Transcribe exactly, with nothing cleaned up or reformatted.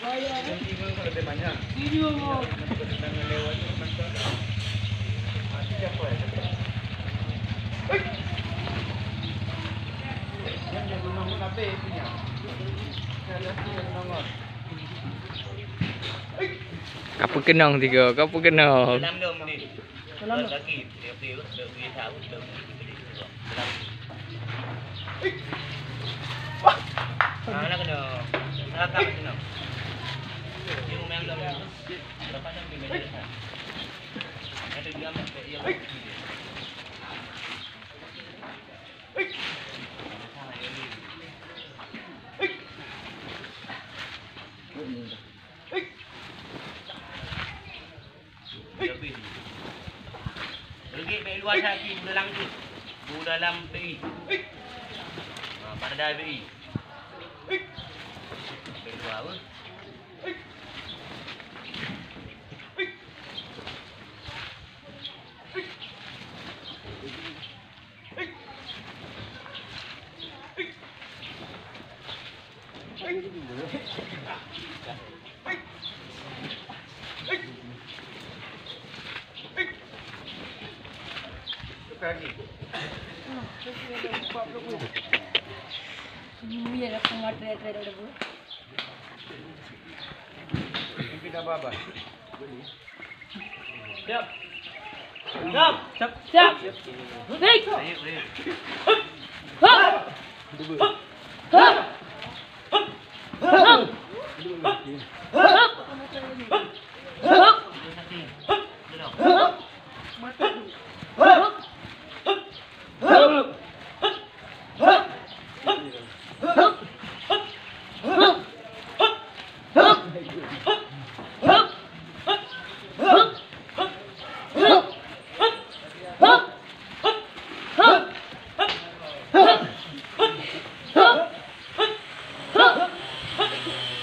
Ka peukeunong tiga, ka peukeunong. Dalam dong ni. Dalam dong. Kaki, dia pergi, dia pergi tahu, dia pergi, dia pergi. Dalam. Ah, nak kena. Nak tak kena. Dia main dalam. Lepas tu, dia main dalam. Ada dia ambil, dia ambil. Reugét bèk luwa that, bu dalam jih. Bu dalam P I. Ha, pada dah P I. Bèk luwa, apa? Iya, dah pengat red-red ada bu. Siap. Siap. Siap. Siap. Hei. Hop. Hop. Hop. Hop.